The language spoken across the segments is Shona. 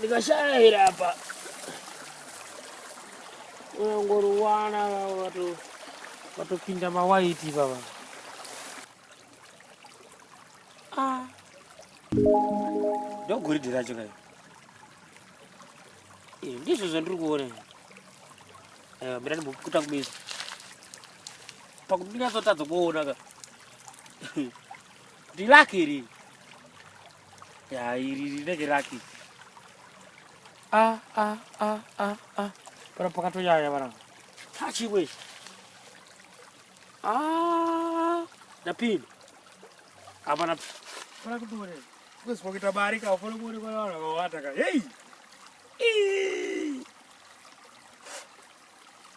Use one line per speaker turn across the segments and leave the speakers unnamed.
Ndikashaya here apa? Unongoruwana wato watopinda mawaiti baba. Ah. Ndogoridhe racho kai. Eh, ndizvo zvandiri kuona. Eh, mira ndimbokuta kumeso. Pakuti ndinyatsotadza kuona ka. Kuti laki iri. Ya iri rinenge laki. Ah ah ah ah ah. Pana pakatonyanya pana. Chachimwe ichi. Ah, ndapinda. Apa na pana kutoona. Kuzi kuita barika ufana kuona kwa vanhu vakawanda ka. Hey.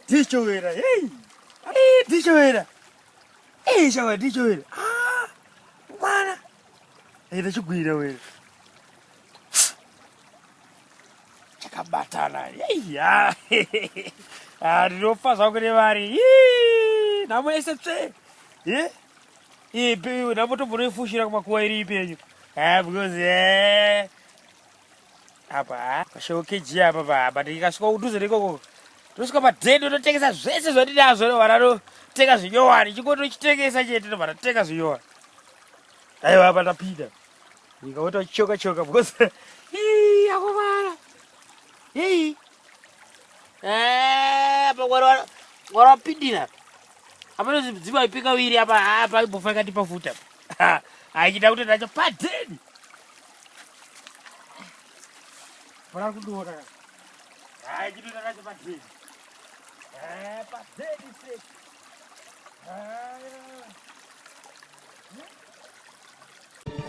Ndicho wera. Hey. Ndicho wera. Hey, shawa ndicho wera. Ah. Mwana. Hey, ndachigwira wera. Chakabatana. Hey. Ah. Ah, ndinofa zvangu nevari. Nhamo yese tsve. Eh? Ipi nhamo tombonoifushira kumakuva iri ipenyu. Ah, because eh apa pashawo kg apa pa but ikasvika kudhuze nekoko tosvika padheni totengesa zvese zvandinazvo ndobva ndatotenga zvinyowani chingotochitengesa chete ndobva ndatenga zvinyowani aiwa apa ndapinda ndikaota choka choka because ii akomana ii eh, apa ngwara wapindira apa nozidziva ipika wiri apa apa imbofa ikatipa futa aichida kuti ndacho padheni Bora kudora. Hai chitoita kacho padheni. Eh, padheni straight.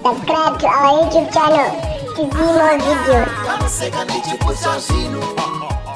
Subscribe to our YouTube channel to see more videos.
Vanoseka ndichiputsa zvinhu.